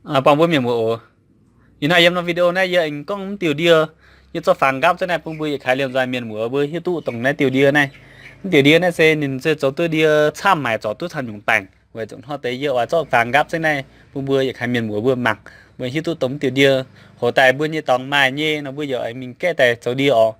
buangh mbuo mienh muoz oc. Ih hnoi yiem norm video naaiv yie aengx gorngv mv diuh ndie, yie zorqv faang nqaapv zengv naaiv bun mbuo yietc kaaix liemh nzoih mienh muoz mbuo hiuv duqv dongh naaiv diuh ndie naaiv. Mv diuh ndie naaiv se ninh se zoux duqv ndie camv haic, zorc duqv camv nyungc baengc. Weic zuqc hnoi deix yie oix zorqv faang nqaapv zengv naaiv bun mbuo yietc kaaix mienh muoz mbuo mangc, mbuo hiuv duqv dongh mv diuh ndie. Hoc daaih mbuo nyei dorngx maaih nyei nor, mbuo yaac aengx mingh gaeqv daaih zoux ndie oc.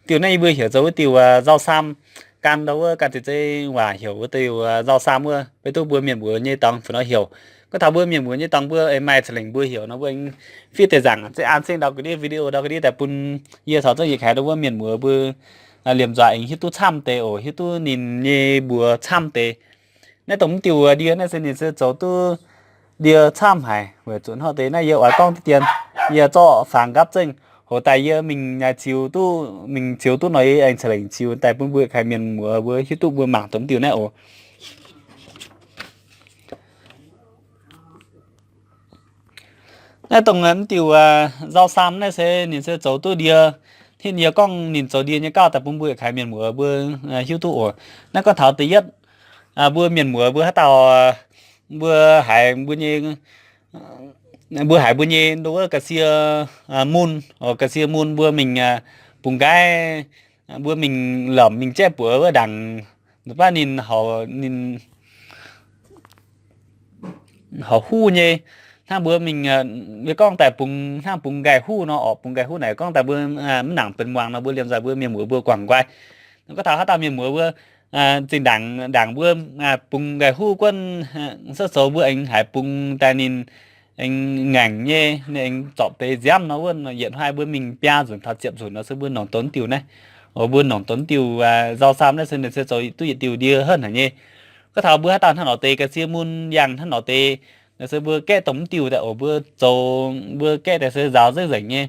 Diuh naaiv yie mbuo heuc zoux wuov diuh nzauh saam, gan ndau wuov gan zeiv zeiv waac heuc wuov diuh nzauh saam wuov, beiv duqv mbuo mienh muoz nyei dorngx fu'nor heuc. Gorngv taux mbuo mienh muoz nyei dorngx mbuo aengx maaih ca'lengc mbuo heuc nor, mbuo aengx fiev deix nzaangc zengv an zengv ndau ga'ndiev video ndau ga'ndiev daaih bun yie caux zengv yietc kaaix ndau wuov mienh muoz mbuo liemh nzoih aengx hiuv duqv camv deix oc, hiuv duqv ninh nyei mbuox camv deix. Naaiv dongh mv diuh ndie naaiv se ninh se zoux duqv ndie camv haic. Weic zuqc hnoi deix naaiv yie oix gorngv diqv dien, yie zorqv faang nqaapv zengv. Hoc daaih yie mingh naaic ziux duqv, mingh ziux duqv nor yie aengx ca'lengc ziux daaih bun mbuo kaaix mienh muoz mbuo hiuv duqv mbuo mangc dongh mv diuh naaiv oc. Naaiv dongh mv diuh nzauh saam naaiv se ninh se zoux duqv ndie. Hitv yie gorngv ninh zoux ndie nyei gauh daaih bun mbuo kaaix mienh muoz mbuo hiuv duqv oc. Naaiv gorngv taux da'yietv, mbuo mienh muoz mbuo haaix dauh, mbuo haiz mbuo nyei, mbuo haiz mbuo nyei ndo wuov ga'sie mun, ga'sie mun mbuo mingh bungx nqaiv, mbuo mingh lomc mingh jaeqv buoz wuov ndaangc, baav ninh, ninh horpc huv nyei. Hnangv mbuo mingh, yie gorngv daaih bungx, hnangv bungx nqaih huv nor, orqc, bungx nqaih huv naaic gorngv daaih mbuo mv nangc benx muangx nor, mbuo liemh nzoih mbuo mienh muoz mbuo guangc nqoi. Gorngv taux haaix dauh mienh muoz mbuo zinh ndaangc, ndaangc mbuo bungx nqaih huv guonv, se zoux mbuo aengx haiz bungx daaih ninh aengx ngaengc nyei, ninh aengx zorpc deix nziaamv nor wuov, yietc hnoi mbuo mingh biaa nzunc taux ziepc nzunc nor se mbuo nongc dongh diuh naaiv. Oc, mbuo nongc dongh diuh nzauh saam naaiv se ninh se zoux duqv yietc diuh ndie henv haic nyei. Gorngv taux mbuo haaix dauh hnangv nor deix ga'sie mun yangh hnangv nor deix, nor se mbuo gaeqv dongh mv diuh daaih oc, mbuo zoux, mbuo gaeqv daaih se nzaaux nzengc nzengc nyei,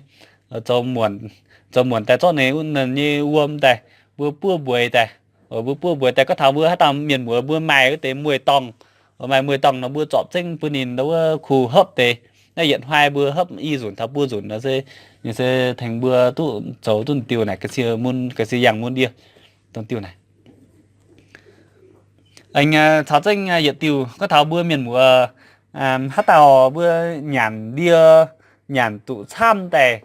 zoux muonc daaih zorqv ninh nyei wuom daaih, mbuo buov mbueix daaih. Mbuo buov mbueix daaih gorngv taux mbuo haaix dauh mienh muoz mbuo maaih wuov deix mueiz-dorngh, maaih mueiz-dorngh nor mbuo zorpc zengv bun ninh ndo wuov kuh hopv deix. Naaiv yietc hnoi mbuo hopv i nzunc taux buo nzunc nor se, ninh se tengx mbuo duqv zoux duqv diuh naaic ga'sie mun, ga'sie yangh mun ndie dongh diuh naaic. Aengx caux zengv yietc diuh gorngv taux mbuo mienh muoz haaix dauh mbuo nyanc ndie, nyanc zuqc camv daaih,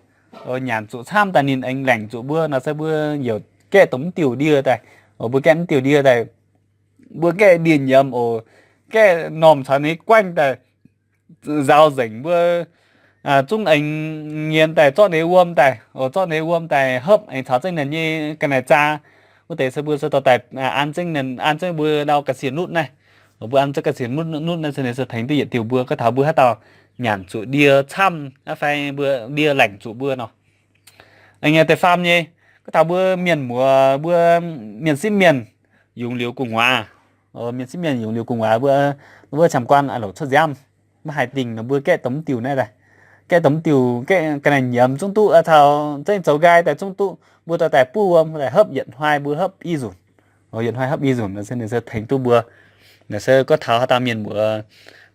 nyanc zuqc camv daaih ninh aengx laengc zuqc mbuo nor se mbuo youc gaeqv dongh mv diuh ndie daaih. Mbuo gaeqv mv diuh ndie daaih, mbuo gaeqv ndie-nyiemz oc, gaeqv normh caux ninh guaengv daaih nzaaux nzengc mbuo zungv aengx nyienz daaih zorqv ninh wuom daaih, zorqv ninh wuom daaih hopv aengx caux zengv ninh nyei ga'naaiv zaa. Wuov deix se mbuo se dorh daaih an zengv, an zengv mbuo ndau ga'sie nutv naaiv. Mbuo an zengv ga'sie nutv naaiv se ninh se tengx duqv yietc diuh mbuo. Gorngv taux mbuo haaix dauh nyanc zuqc ndie camv fai mbuo ndie laengc zuqc mbuo nor. Aengx da'faam nyei, gorngv taux mbuo mienh muoz mbuo mienh sieqv mienh yungz liuz gu'nguaaz, mienh sieqv mienh yungz liuz gu'nguaaz mbuo, wuov qamv guaan a'louc cuotv nziaamv maiv haih dingh nor mbuo gaeqv dongh mv diuh naaiv daaih. Gaeqv dongh mv diuh, gaeqv ga'naaiv nyiemz zungv duqv, caux zengv zoux nqaai daaih zungv duqv, mbuo dorh daaih buov wuom daaih hopv yietc hnoi mbuo hopv i nzunc. Yietc hnoi hopv i nzunc nor se ninh se tengx duqv mbuo. Naaiv se gorngv taux haaix dauh mienh muoz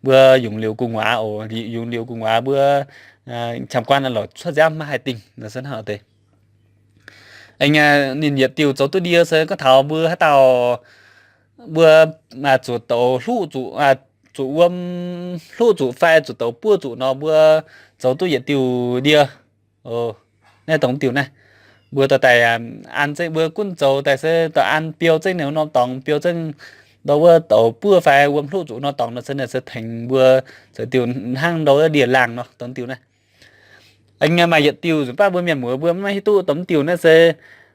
mbuo yungz liuz gu'nguaaz oc, yungz liuz gu'nguaaz mbuo qamv guaan a'louc cuotv nziaamv maiv haih dingh nor se hnangv deix. Aengx ninh yietc diuh zoux duqv ndie se gorngv taux mbuo haaix dauh mbuo zuqc douz hluqv zuqc, zuqc wuom hluqv zuqc fai zuqc douz buov zuqc nor mbuo zoux duqv yietc diuh ndie. Naaiv dongh diuh naaiv, mbuo dorh daaih an zengv mbuo gunv zoux daaih se dorh an biou zengv ninh norm dorngx, biou zengv ndau wuov douz buov fai wuom hluqv zuqc norm dorngx nor se ninh se tengx mbuo zoux diuh hnangv ndau wuov ndie-laangh nor dongh diuh naaiv. Aengx maaih yietc diuh nzunc baav mbuo mienh muoz mbuo maiv hiuv duqv dongh diuh naaiv se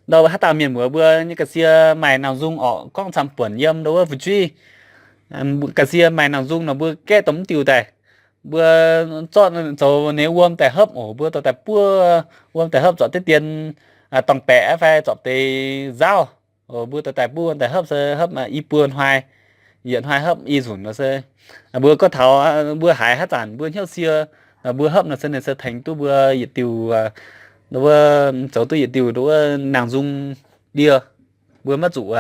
ndau haaix dauh mienh muoz mbuo nyei ga'sie maaih nangh nzung orqc, gorngv camv buonc yiem ndau wuov fu'jueiv. Ga'sie maaih nangh nzung nor mbuo gaeqv dongh mv diuh daaih, mbuo zorqv zoux ninh wuom daaih hopv oc, mbuo dorh daaih buov wuom daaih hopv zorpc diqv dien dorngh baeqc fai zorpc deix nzaauv. Mbuo dorh daaih buov wuom daaih hopv se hopv i buo hnoi, yietc hnoi hopv i nzunc nor se mbuo gorngv taux mbuo haiz haaix zanc mbuo hnyouv sie, mbuo hopv nor se ninh se tengx duqv mbuo yietc diuh, ndau wuov zoux duqv yietc diuh ndau wuov nangh nzung ndie. Mbuo maiv zuqc,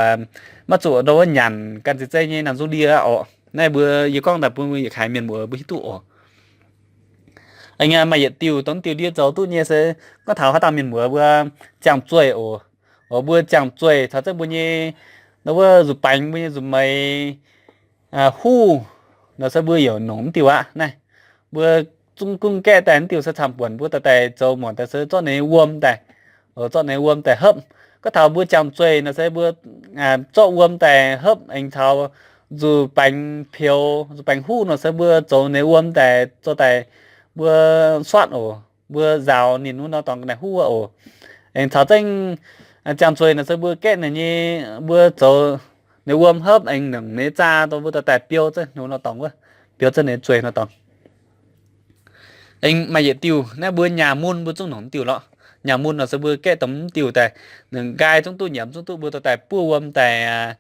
maiv zuqc ndau wuov nyanc ganh zeiz zeiv nyei nangh nzung ndie orqc. Naaiv mbuo yie gorngv daaih bun mbuo yietc kaaix mienh muoz mbuo hiuv duqv oc. Aengx maaih yietc diuh dongh diuh ndie zoux duqv nyei se gorngv taux haaix dauh mienh muoz mbuo ziangh zueih oc. Oc, mbuo ziangh zueih caux zengv mbuo nyei ndau wuov nzuqc baengx, mbuo nyei nzuqc meix huv nor se mbuo youc nongc mv diuh aqv naaiv. Mbuo zungv gunv gaeqv daaih, mv diuh se camv-buonc mbuo dorh daaih zoux muonc daaih se zorqv ninh nyei wuom daaih, zorqv ninh nyei wuom daaih hopv. Gorngv taux mbuo jangx-zueih nor se mbuo zorqv wuom daaih hopv aengx caux nzuqc baengx peux, nzuqc baengx huv nor se mbuo zoux ninh nyei wuom daaih, zoux daaih mbuo suatv oc, mbuo nzaaux ninh wuov nor dorngx naaic huv oc. Aengx caux zengv jangx-zueih nor se mbuo gaeqv ninh nyei, mbuo zoux ninh wuom hopv aengx nongc ninh nyei zaah dongh mbuo dorh daaih biou zengv wuov nor dorngx wuov, biou zengv ninh nyei zueih nor dorngx. Aengx maaih yietc diuh naaiv mbuo nyaah mun mbuo zungv nongc mv diuh lorqc. Nyaah mun nor se mbuo gaeqv dongh mv diuh daaih, nqaai zungv duqv, nyiemz zungv duqv, mbuo dorh daaih buov wuom daaih,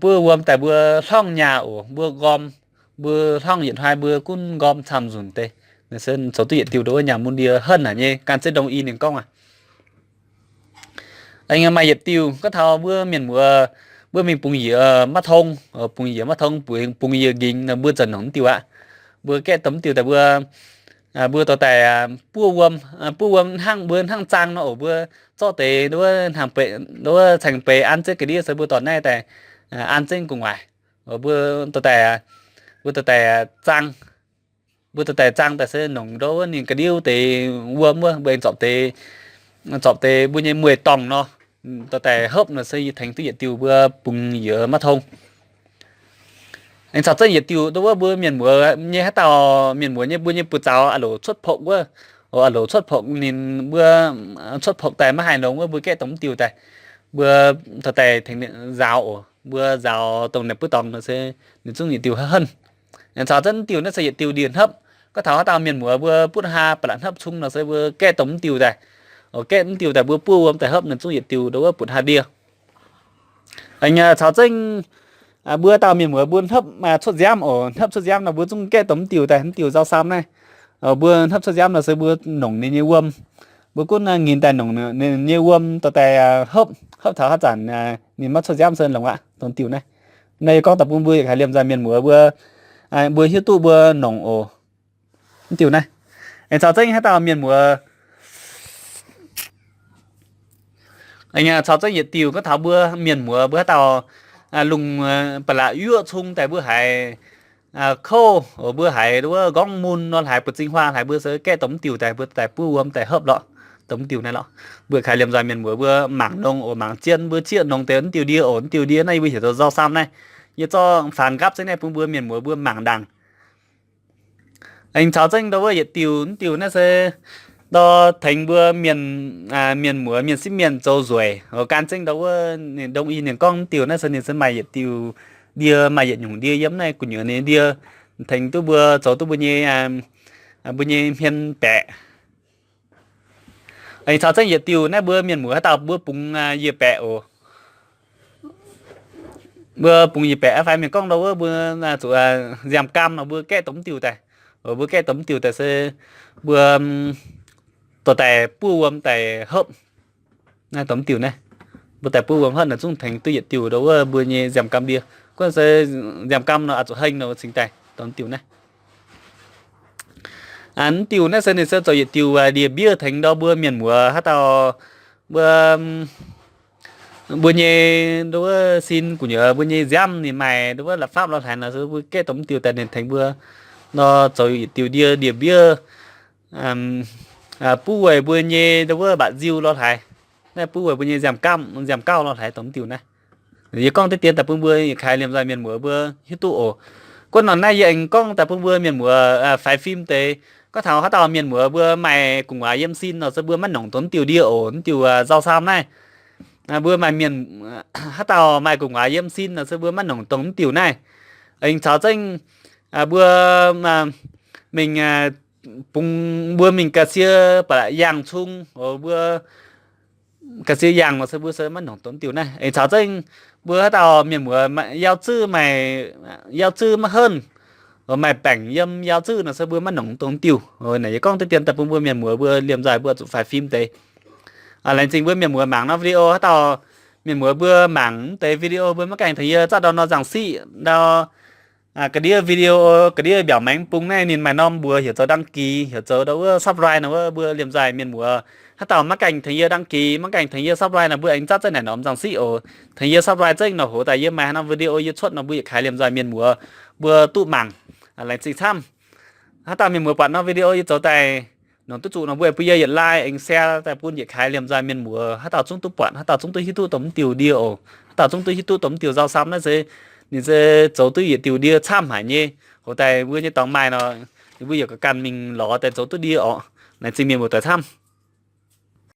buov wuom daaih mbuo hlorngv nyaah oc, mbuo nqorm, mbuo hlorngv yietc hnoi mbuo gunv nqorm camv nzunc deix. Zoux duqv yietc diuh ndo wuov nyaah mun ndie henv haic nyei, gan zieqv ndongc i ninh gorngv aqv. Aengx maaih yietc diuh gorngv taux mbuo mienh muoz, mbuo mingh bungx-yiec maiv tong, bungx-yiec maiv tong, bungx-yiec nqingx nor mbuo zanc nongc mv diuh aqv. Mbuo gaeqv dongh mv diuh daaih mbuo, mbuo dorh daaih buov wuom, buov wuom hnangv mbuo hnangv zaang nor oc, mbuo zorqv deix wuov hnangv beic, wuov caengx beic an zengv ga'ndiev se mbuo dorh naaiv daaih an zengv gu'nguaaic. Mbuo dorh daaih, mbuo dorh daaih zaang, mbuo dorh daaih zaang daaih se nongc ndo wuov ninh ga'ndiev deix wuom wuov, mbuo aengx zorpc deix, zorpc deix mbuo nyei mueiz-dorngh nor, dorh daaih hopv nor se yie tengx duqv yietc diuh mbuo bungx-yiec maiv tong. Aengx caux zengv yietc diuh ndo wuov mbuo mienh muoz nyei haaix dauh mienh muoz nyei mbuo nyei buoz-zaux a'loc cuotv pokv wuov, a'loc cuotv pokv ninh mbuo cuotv pokv daaih maiv haih longx wuov mbuo gaeqv dongh mv diuh daaih, mbuo dorh daaih tengx nzaaux oc, mbuo nzaaux dongh naaic buov dorngx nor se ninh zungv yietc diuh henv. Aengx caux zengv mv diuh naaiv se yietc diuh ndie-hnopv. Gorngv taux haaix dauh mienh muoz mbuo butv haa ba'laqc hnopv cung nor se mbuo gaeqv dongh mv diuh daaih, gaeqv mv diuh daaih mbuo buov wuom daaih hopv nor zungv yietc diuh ndo wuov butv haa ndie. Aengx caux zengv mbuo dauh mienh muoz mbuo hnopv cuotv nziaamv oc, hnopv cuotv nziaamv nor mbuo zungv gaeqv dongh mv diuh daaih, mv diuh nzauh saam naaiv. Mbuo hnopv cuotv nziaamv nor se mbuo nongc ninh nyei wuom. Mbuo gunv nginx daaih nongc ninh nyei wuom dorh daaih hopv, hopv taux haaix zanc ninh maiv cuotv nziaamv se longx aqv dongh diuh naaiv. Naaiv yie gorngv daaih bun mbuo yietc kaaix liemh nzoih mienh muoz mbuo, mbuo hiuv duqv mbuo nongc oc. Mv diuh naaiv. Aengx caux zengv haaix dauh mienh muoz, aengx caux zengv yietc diuh gorngv taux mbuo mienh muoz mbuo haaix dauh lungh ba'laqc yuoqv cung daaih mbuo haiz kouv, mbuo haiz wuov nqorngv mun nor, haiz buoz-zing huaang, haiz mbuo se gaeqv dongh mv diuh daaih mbuo daaih buov wuom daaih hopv lorqc, dongh mv diuh naaiv lorqc. Mbuo kaaix liemh nzoih mienh muoz mbuo mangc longx oc, mangc zien mbuo zieqv nongc deix mv diuh ndie oc, mv diuh ndie naaiv yie mbuo heuc zoux nzauh saam naaiv. Yie zorqv faanx nqaapv zengv naaiv bun mbuo mienh muoz mbuo mangc ndaangc. Aengx caux zengv ndo wuov yietc diuh, mv diuh naaiv se ndo tengx mbuo mienh, mienh muoz mienh sieqv mienh zoux nzueic oc. Gan zengv ndo wuov ninh ndongc i ninh gorngv mv diuh naaiv se ninh se maaih yietc diuh ndie, maaih yietc nyungc ndie yiem naaiv gu'nyuoz ninh ndie tengx duqv mbuo zoux duqv mbuo nyei, mbuo nyei hmien baeqc. Aengx caux zengv yietc diuh naaiv mbuo mienh muoz haaix dauh mbuo bungx yiec baeqc oc. Mbuo bungx yiec baeqc fai mienh gorngv ndo wuov mbuo zuqc nziaamv-gaam nor mbuo gaeqv dongh mv diuh daaih. Mbuo gaeqv dongh mv diuh daaih se mbuo dorh daaih buov wuom daaih hopv. Naaiv dongh mv diuh naaiv, mbuo daaih buov wuom hopv naaiv zungv tengx duqv yietc diuh ndo wuov mbuo nyei nziaamv-gaam ndie. Gunv se nziaamv-gaam nor oix zuqc heng nor cingx daaih dongh mv diuh naaiv. Mv diuh naaiv se ninh se zoux yietc diuh ndie-mbiev tengx ndo mbuo mienh muoz haaix dauh mbuo, mbuo nyei ndo wuov sin gu'nyuoz mbuo nyei nziaamv ninh maaih ndo wuov la'fapv lorh hlaaix nor se mbuo gaeqv dongh mv diuh daaih ninh tengx mbuo nor zoux yietc diuh ndie, ndie-mbiev buov weic mbuo nyei ndo wuov mba'nziu lorh hlaaix. Naaiv buov weic mbuo nyei nziaamv-gaam, nziaamv-gauv lorh hlaaix dongh mv diuh naaiv. Yie gorngv deix dien daaih bun mbuo yietc kaaix liemh nzoih mienh muoz mbuo hiuv duqv oc. Guonv nor naaiv yie aengx gorngv daaih bun mbuo mienh muoz faix fim deix. Gorngv taux haaix dauh mienh muoz mbuo maaih gu'nguaaz yiem sin nor se mbuo maiv nongc dongh mv diuh ndie oc, mv diuh nzauh saam naaiv. Mbuo maaih mienh, haaix dauh maaih gu'nguaaz yiem sin nor se mbuo maiv nongc dongh mv diuh naaiv. Aengx caux zengv mbuo mingh bungx, mbuo mingh ga'sie ba'laqc yangh cung oc, mbuo ga'sie yangh nor se mbuo se maiv nongc dongh mv diuh naaiv. Aengx caux zengv mbuo haaix dauh mienh muoz yauv zuiv maaih, yauv zuiv maiv henv, maaih baengc yiem yauv zuiv nor se mbuo maiv nongc dongh mv diuh. Naaiv yie gorngv deix dien daaih bun mbuo mienh muoz mbuo liemh nzoih mbuo zuqc faix fim deix. Laengz zingh mbuo mienh muoz mangc norm video, haaix dauh mienh muoz mbuo mangc mv deix video mbuo maiv gaengh tengx yie zaqv ndau nor nzangc siqv ndau ga'ndiev video, ga'ndiev mbiaauc maengx bung naaiv ninh maaih norm mbuox heuc zoux đăng ký, heuc zoux ndau wuov subscribe nor wuov mbuo liemh nzoih mienh muoz haaix dauh maiv gaengh tengx yie đăng ký, maiv gaengh tengx yie subscribe nor mbuo aengx zaqv zengv naaic norm nzangc siqv oc. Tengx yie subscribe zengv nor hoz daaih yie maaih haaix norm video yie cuotv nor mbuo yietc kaaix liemh nzoih mienh muoz mbuo duqv mangc. Laengz zingh camv. Haaix dauh mienh muoz buatc norm video yie zoux daaih nongc duqv zuqc nor, mbuo bun yie yietc like, aengx share daaih bun yietc kaaix liemh nzoih mienh muoz, haaix dauh zungv duqv buatc, haaix dauh zungv duqv hiuv duqv dongh mv diuh ndie oc. Haaix dauh zungv duqv hiuv duqv dongh mv diuh nzauh sam naaiv se ninh se zoux duqv yietc diuh ndie camv haic nyei. Hoc daaih mbuo nyei dorngx maaih nor, ninh mbuo yaac ganh mingh lorz daaih zoux duqv ndie oc. Laengz zingh mienh muoz doic camv.